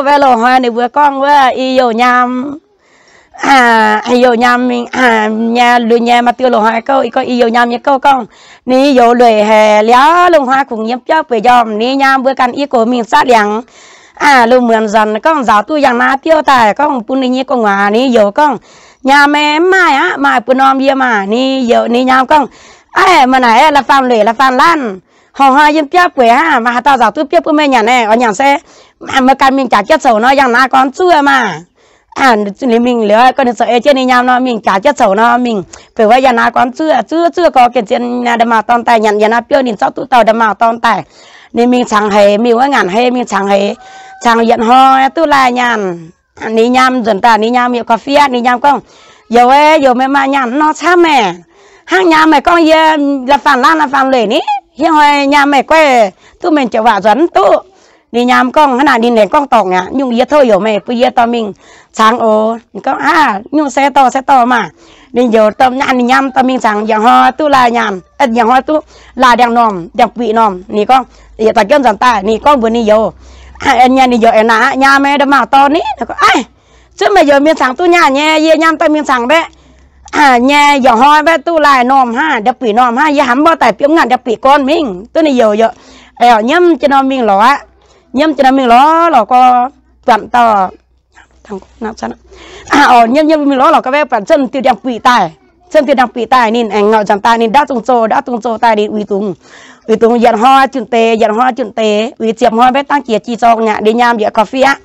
Wuov loz-hnoi ninh mbuo gorngv wuov i youh nyaam, i youh nyaam mingh nyei, lui nyei maaih diuh loz-hnoi gouv, i gorngv i youh nyaam nyei gouv gorngv, ninh youz lueic haic liuz, loz-hnoi kungx yiem biauv bueix njormh, ninh nyaam mbuo ganh i gox mingh zatv liangx. Lungh muonz nzanc gorngv nzaaux duqv yangh naaiv biouv daaih gorngv bun ninh nyei gu'nguaaz, ninh youz gorngv, nyaam meih mv maaih aqv, maaih bun norm yie maah. Ninh youz ninh nyaam gorngv, aaih, meih naaic la'faanh lueic la'faanh laanh, horngh hnoi yiem biauv bueix hnangv, maaih haaix dauh nzaaux duqv biouv bun meih nyanc aeqv? Oix nyanc se meih ganh mingh jaax jienv coux nor yangh naaiv gorn zuov maah. Ninh mingh liuz, gorngv ninh zoux ei jienv ninh nyaam nor mingh jaax jienv coux nor mingh, beuc wuov yangh naaiv gorn zuov, zuov zuov gorx gengh zien naaiv nda'maauh dorn daaih nyanc yangh naaiv biouv, ninh zorqv duqv dauh nda'maauh dorn daaih. Ninh mingh cangx heix, mingh wuov ngaanc heix mingh cangx heix, cangx yietc hnoi duqv laih nyaanh. Ninh nyaam nzunc daaih ninh nyaam yaac korv-fiev, ninh nyaam gorngv, youz aeqv, youz meih maaih nyaanh nor camv meih. Hnangv nyaam meih gorngv yie la'faanh laanh la'faanh lueic ni, hiuv hnoi nyaam meih guaiv duqv mengh jiex waac nzuonx mv duqv. Ninh nyaam gorngv hnangv naaic, ninh aengx gorngv dorngc aqv, nyungc yie tov youz meih bun yie dorh mingh cangx oc. Ninh gorngv, aav, nyungc se dorh se dorh maah. Ninh youz, ninh nyaam dorh mingh cangx, yietc hnoi duqv laih nyaanh, yietc hnoi duqv laih ndiangx-normh ndiangx-buic normh. Ninh gorngv, yietc zaux jienv nzanc daaih ninh gorngv mbuox ninh youz, ninh youz aengx naaic, nyaam meih nda'maauh dorn ni? Aaih, cuotv meih youz mingh cangx duqv nyaanh nyei, yie nyaam dorh mingh cangx mbaeqv nyei, yietc hnoi mbaeqv duqv laih normh hnangv, ndiangx-buic normh hnangv, yie hnamv mv baac daaih biomv ngaanc ndiangx-buic gorn mingh. Duqv ninh youz yaac nyiemv jienv nor mingh lorz aqv. Nyiemv jienv nor mingh lorz lorz gorx, buatc dauh, nyiemv nyiemv mingh lorz lorz gorx, buatc cuotv diuh ndiangx-buic daaih. Cuotv diuh ndiangx-buic daaih, ninh aengx ngauc nzanc daaih ninh ndaauv dungz zoh, ndaauv dungz zoh daaih ninh uix dungz, uix dungz yietc hnoi junh deix, yietc hnoi junh deix, uix ziepc hnoi mbaeqv dangv jiex jiex zorng aqv. Ninh nyaam yaac korv-fiev,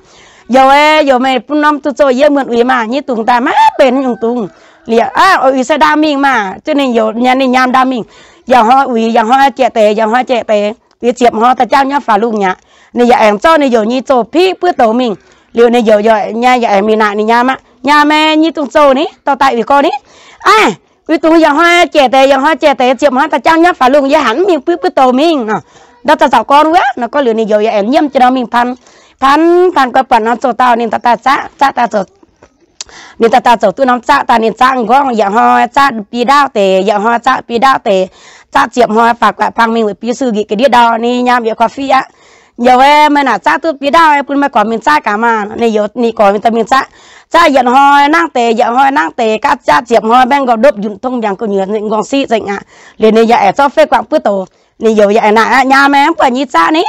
youz aeqv, youz meih bun norm duqv zoh yie muonc uix maah. Nyei dungz daaih maiv benx nyungc dungz. Liuz, uix se ndaam mingh maah. Zuqc ninh youz, ninh nyaam ndaam mingh, yaac hnoi uix, yaac hnoi jieqv deix, yaac hnoi jieqv deix, uix ziepc hnoi daaih jangv nyei faaux lungh aqv. Ninh yaac aengx zorqv ninh youz nyei zoh piqv buov douz mingh. Liuz ninh youz yaac, yaac aengx mingh naaic ninh nyaam aqv, nyaam meih nyei dungz zoh ni, dorh daaih uix gorx ni. Aaih, uix dungz yaac hnoi jieqv deix, yaac hnoi jieqv deix, ziepc hnoi daaih jangv nyei faaux lungh, yie hanc mv mingh buov buov douz mingh nor. Ndau daaih zaux gorn wuov nor. Gorngv liuz ninh youz yaac aengx nyiemv jienv nor mingh pan, pan pan gorx, buatc norm zoh dauh ninh daaih zaqv, zaqv daaih zoux. Ninh daaih daaih zoux duqv norm zaqv daaih, ninh zaqv m'nqorngv, yietc hnoi zaqv biei ndaauv deix, yietc hnoi zaqv biei ndaauv deix, zaqv ziepc hnoi faaux guaix pang mingh weic biei sui njiec ga'ndiev ndau. Ninh nyaam yaac korv-fiev aqv, youz aeqv, meih naaic zaqv duqv biei ndaauv aeqv, bun meih gorx mingh zaqv gaax maah. Ninh youz ninh gorx mingh daaih mingh zaqv, zaqv yietc hnoi nangv deix, yietc hnoi nangv deix, gaav zaqv ziepc hnoi mbaeqv m'nqorngv ndopv njunc tong mbiaangx gu'nyuoz m'nqorngv siqv nzengc aqv. Liuz ninh yaac aengx zorqv fei guangc buov douz. Ninh youz yaac aengx naaic aqv, nyaam meih mv buatc nyei zaqv ni?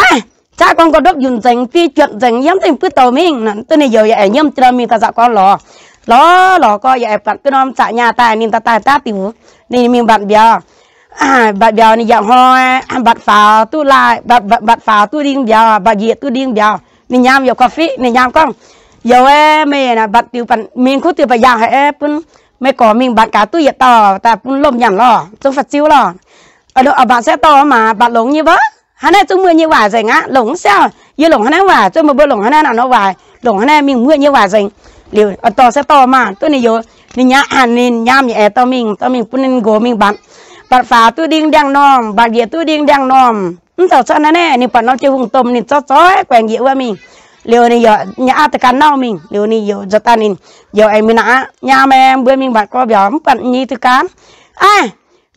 Aaih, zaqv gorngv m'nqorngv ndopv njunc nzengc, biei juotc nzengc, yie mv zengc buov douz mingh. Duqv ninh youz yaac aengx nyiemv jienv nor mingh daaih zaux gorn lorz, lorz lorz gorx yaac aengx buatc duqv norm zaqc nyaah daaih, ninh daaih daaih daav diuc, ninh mingh mbatc mbiauz. Mbatc mbiauz ninh yaac hnoi, mbatc faaux duqv laai, mbatc faaux duqv nding mbiauz, mbatc njiec duqv nding mbiauz. Ninh nyaam yaac korv-fiev, ninh nyaam gorngv, youz aeqv, meih mbatc diuc mingh kuv diuc ba'yaangh haic aeqv, bun meih gorx mingh mbatc gaax duqv yietc dauh daaih bun lomh nyanc lorh, zungv fa'ziev lorh. Mbatc se dorh maah, mbatc longx nyei wuov. Hnangv naaiv zungv muoz nyei waaic nzengc aqv. Longc mv siaauh, yie longc hnangv naaiv waaic, zungv meih mbuo longc hnangv naaiv nor waaic, longc hnangv naaiv mingh muoz nyei waaic nzengc. Liuz dorh se dorh maah, duqv ninh youz, ninh nyaam, ninh nyaam yaac aengx dorh mingh, dorh mingh bun ninh nqox mingh mbatc. Mbatc faaux duqv nding ndiangx-normh, mbatc njiec duqv nding ndiangx-normh. Mv taux cuotv hnangv naaiv, ninh buatc norm jiu hungh domh, ninh zorqv zoix guaengx njiec wuov mingh. Liuz ninh yaac nyei auv da'gan nauv mingh. Liuz ninh youz nzuonx daaih ninh youz aengx mingh naaic aqv, nyaam aeqv, mbuo mingh mbatc gorx mbiauz mv buatc nyei diuh ganh. Aaih,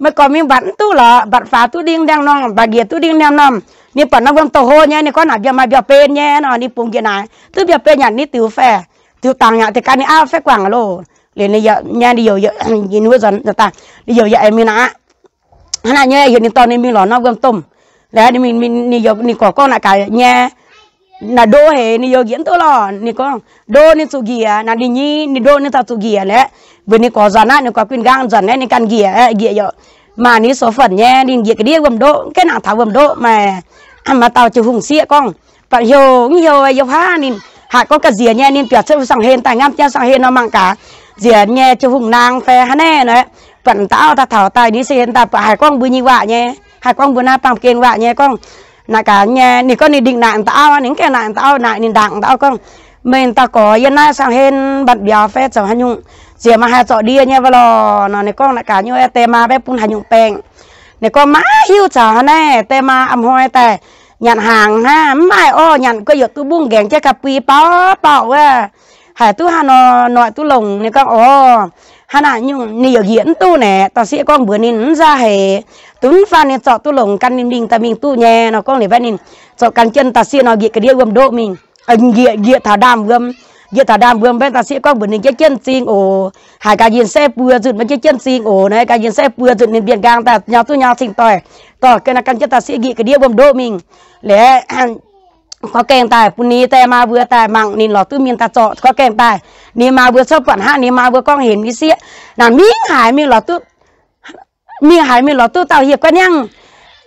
meih gorx mingh mbatc mv duqv lorqc, mbatc faaux duqv nding ndiangx-normh, mbatc njiec duqv nding ndiangx-normh. Ninh buatc norm wuom douz hlo nyei, ninh gorngv naaic mbiauz maaih mbiauz ben nyei nor, ninh bungx njiec naaic, duqv mbiauz ben yaac ni diuc faeh, diuc dangc yaac da'gan ninh auv faix guangc loh. Liuz ninh yaac, ninh youz, ninh youz yaac aengx mingh naaic aqv. Hnangv naaic nyei, ninh dorh ninh mingh lorz norm wuom domh. Ninh gorx gorngv naaic gaax nyei, naaic ndo haic, ninh youz njiec mv duqv lorh. Ninh gorngv ndo ninh zuqc njiec, naaic ninh nyei, ninh ndo ninh taux zuqc njiec laeqv. Mbuox ninh gorx nzuonx aqv, ninh gorx guin nqaang nzuonx aeqv, ninh ganh njiec, njiec yaac maaih ninh soux fun nyei, ninh njiec ga'ndiev wuom-ndoqv, mv gaengh nangc taux wuom-ndoqv. Maaih, maaih dauh jiu hungh sieqv gorngv, buatc heuc mv heuc yiem haav ninh, haiz gorngv ga'nziex nyei, ninh biaux cuotv wuov sang-hlen daaih ngamv jienv sang-hlen nor mangc gaax, nziex nyei jiu hungh naang fai hnangv naeqv nor, buatc dauh auv daaih taux daaih ninh se hlen daaih buatc haiz gorngv mbuo nyei waac nyei, haiz gorngv mbuo naaiv baamh gen waac nyei gorngv, naaic gaax nyei, ninh gorngv ninh ndingh naaic dauh auv, ninh mv gaengh naaic dauh auv, naaic ninh ndaangc dauh auv gorngv, meih dauh gorx yiem naaiv sang-hlen mbatc mbiauz fai zoux haaix nyungc, nziex maaih haaix zorqv ndie nyei wuov lorh nor. Ninh gorngv naaic gaax nyei, die maa mbaeqv bun haaix nyungc baengc. Ninh gorngv maiv hiuv caux hnangv naaiv, die maa a'hnoi daaih nyanc hnaangx hnangv, mv maaih orv nyanc, guei youc duqv mbungv nqaengx jienv ga'bui baauv baauv wuov, haiz duqv hnangv nor noic duqv longc. Ninh gorngv, orv, hnangv naaic nyungc ninh yaac njiec mv duqv naeqc. Dauh sieqv gorngv mbuox ninh mv nzauh haic, dunv faanh ninh zorqv duqv longc gan ninh mingh daaih mingh duqv nyei nor. Gorngv liuz mbaeqv ninh zorqv gan jienv dauh sieqv nor njiec ga'ndiev wuom-ndoqv mingh. njiec, njiec taux ndaamv-wuom, njiec taux ndaamv-wuom mbaeqv daaih sieqv gorngv mbuox ninh jienv jienv m'zing oc. Haiz gaax yinh saeqv buo nzunc maiv jienv jienv m'zing oc. Naaiv gaax yinh saeqv buo nzunc ninh mbienc nqaang daaih nyau duqv nyau cing doic, dorh ga'naaiv gan jienv daaih sieqv njiec ga'ndiev wuom-ndoqv mingh. Liuz gorngv gaengh daaih bun ninh die maa mbuo daaih mangc ninh lorz duqv mienh daaih zorc. Gorngv gaengh daaih ninh maa mbuo cuotv buatc hnangv, ninh maa mbuo gorngv hemx nyei sieqv naaic mingh haiz mingh lorz duqv mingh haiz mingh lorz duqv dauh hieh guaiv niangv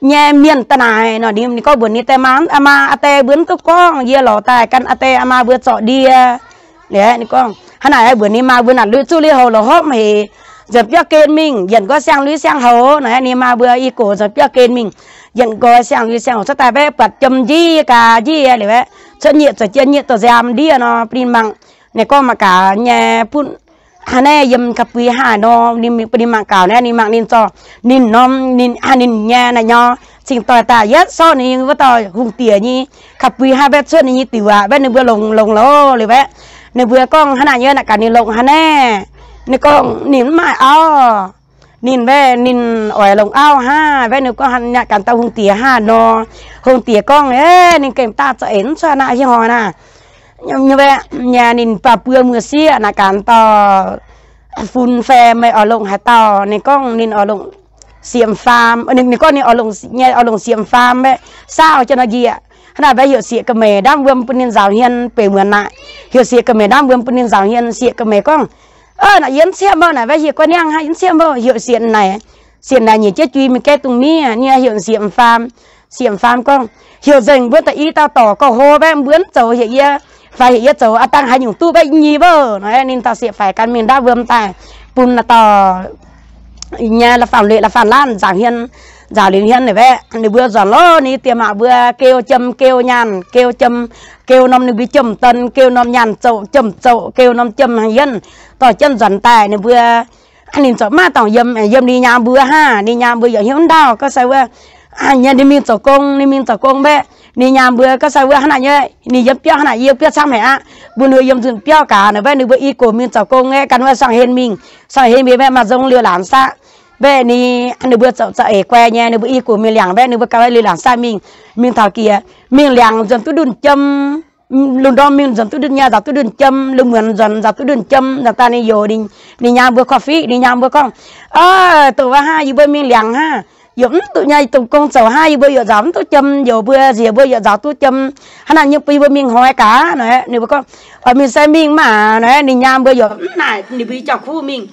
nyei mienh daaih naaic nor, ninh gorngv mbuox ninh die maa, Maa, aa die mbuo mv duqv gorngv, yie lorz daaih gan aa die aa maa mbuo zorc ndie. Ninh gorngv hnangv naaic mbuox ninh maa mbuo naaic lui zuqv lui-houx lorz hopv hec nzuonx biauv gen mingh, yienc nqoi siang-lui siang-houx naaic. Ninh maa mbuo i gox nzuonx biauv gen mingh, yienc nqoi siang-lui siang-houx cuotv daaih mbaeqv buatc jiem njiec gaax njiec liuz aeqv, cuotv nyieqc zoux jien nyieqc douz nziaam ndiev nor bun ninh mangc. Ninh gorngv mangc gaax nyei bun hnangv naaiv yiem ka'bui haah nor, ninh bun ninh mangc gaax naaiv, ninh mangc ninh zorc ninh norm ninh, ninh nyei naaic nyor cingx doic daaih yietv sorqv ninh wuov dauh hungh diex nyei ka'bui haah mbaeqv cuotv ninh nyei diuc aqv. Mbaeqv ninh mbuo longx longx loh liuz aeqv, ninh mbuo gorngv hnangv naaic nyei naaic gaax ninh longc hnangv naaiv. Ninh gorngv ninh mv maaih auv. Ninh mbaeqv ninh oix longc auv hnangv. Mbaeqv ninh gorngv naaic gaax dauh hungh diex haah nor, hungh diex gorngv, Aav, ninh gengh daaih za'eix mv cuotv naaiv hieh hnoi naaic. Nyei, ninh baac buo muoz-sieqv naaic gaax dauh fun fem meih oix longc haaix dauh? Ninh gorngv ninh oix longc sieqv m'faam. Ninh gorngv ninh oix longc nyei, oix longc sieqv m'faam mbaeqv saauv jienv nor njiec. Hnangv naaic mbaeqv heuc sieqv ga'meic ndaamv-wuom bun ninh nzaaux hmien benx muonz naaic. Heuc sieqv ga'meic ndaamv-wuom bun ninh nzaaux hmien. Sieqv ga'meic gorngv, Aav, naaic yie mv ciepv mbuo naaic, mbaeqv hieh guaiv niangv hnangv yie mv ciepv mbuo. Heuc sieqv naaic, sieqv naaic nyiec jienv jui mingh gaeqv dungz miev nyei, heuc sieqv m'faam. Sieqv m'faam gorngv, Heuc nzengc mbuo da'yi dauh dorc gorx-hlo mbaeqv mbuo mv zoux heuc yie, fai heuc yie zoux aa dangh haaix nyungc duqv mbaeqv nyei mbuo. Nor ninh dauh sieqv faix gan mingh ndaamv-wuom daaih bun naaiv dauh nyei la'faam leih la'faam laanh nzaaux hmien, nzaaux liuz hmien naaic mbaeqv ninh mbuo nzuonx lorz ninh die maa mbuo geu jiem geu nyaanh geu jiem, geu norm ninh mbuo jiem-den, geu norm nyaanh zoqc jiem-zoqc, geu norm jiem haaix yienv dorh jienv nzuonx daaih ninh mbuo ninh zoux maaih dorngc yiem, yiem ninh nyaam mbuo haah. Ninh nyaam mbuo yaac hnyouv ndaauh gorngv sai wuov nyei ninh mingh zoux gong, ninh mingh zoux gong mbaeqv ninh nyaam mbuo gorngv sai wuov hnangv naaic nyei, ninh yiem biauv hnangv naaic, yiem biauv camv haic aqv. Mbuo nui yiem nzunc biauv gaax naaic mbaeqv ninh mbuo i gox mingh zoux gong aeqv, gan wuov sang-hlen mingh, sang-hlen mingh mbaeqv maaih nzong liuz laangz saqv. Mbaeqv ninh, ninh mbuo zoux za'eix guai nyei, ninh mbuo i gox mingh liangx mbaeqv ninh mbuo gan wuov liuz laangz saqv mingh, mingh taux jiex mingh liangx nzuonx duqv ndunh jiem, lungh ndorm mingh nzuonx duqv ndunh nyei, nzaaux duqv ndunh jiem, lungh muonz nzuonx nzaaux duqv ndunh jiem. Nzaaux daaih ninh youz ninh nyaam mbuo korv-fiqv, ninh nyaam mbuo gorngv, Aav, doqc wuov haah, yie mbuo mingh liangx haah. Yaac mv duqv nyei, dongh gong zoux haah, yie mbuo yaac nzaaux mv duqv jiem, youz mbuo nziex mbuo yaac nzaaux duqv jiem. Hnangv naaic nyei bun yie mbuo mingh hnoi gaax nor. Ninh mbuo gorngv, Oix mingh se mingh maah. Nor ninh nyaam mbuo yaac mv naaic, ninh mbuo i jauv kuv mingh,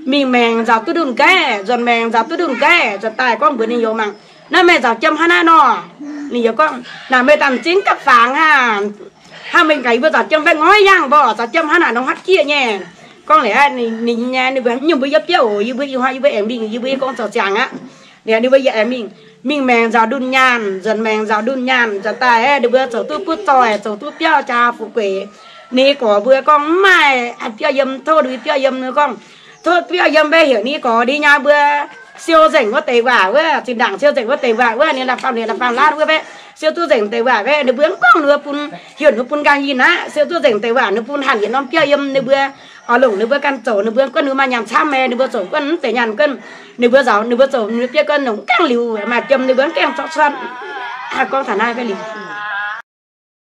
mingh maengx nzaaux duqv ndunh nqaiv, nzuonx maengx nzaaux duqv ndunh nqaiv, nzuonx daaih gorngv mbuox ninh youz mangc, Naaiv meih nzaaux jiem hnangv naaiv nor? Ninh youz gorngv, Naaic meih daaih m'zing gapv fangx haah? Hnangv meih gaax yie mbuo nzaaux jiem mbaeqv ngoiv yangh mborqc, nzaaux jiem hnangv naaic nor hapv jieqv nyei. Gorngv liuz, ninh nyei ninh mbuo, nyungc mbuo yiem biauv oc, yie mbuo i hnoi yie mbuo aengx mingh, yie mbuo i gong zoux ziangx aqv. Liuz ninh mbuo yaac aengx mingh, mingh maengx nzaaux ndunh nyaanh, nzuonx maengx nzaaux ndunh nyaanh, nzuonx daaih ninh mbuo zoux duqv butv zoih, zoux duqv biauv jaa fu'jueiv. Ninh gorx mbuo gorngv mv maaih biauv yiem, tov lui biauv yiem. Ninh gorngv, Tov biauv yiem mbaeqv heuc ninh gorx ninh nyaam mbuo siou nzengc wuov deix waac wuov, zinh ndaangc siou nzengc wuov deix waac wuov, ninh la'faam liuz la'faam laanh wuov mbaeqv siou duqv nzengc deix waac mbaeqv ninh mbuo mv gorngv ninh mbuo bun, heuc ninh mbuo bun nqaang yinh aqv. Siou duqv nzengc deix waac ninh bun hanc yietc norm biauv yiem, ninh mbuo oix longc ninh mbuo ganh zoux, ninh mbuo guanh ninh maaih nyaanh camv meh, ninh mbuo zoux guanh mv deix nyaanh guanh, ninh mbuo nzaaux, ninh mbuo zoux ninh mbuo biauv guanh longc gangv liuz maaih jiem ninh mbuo mv gaengh zorqv cuotv. Gorngv taux naaiv liuz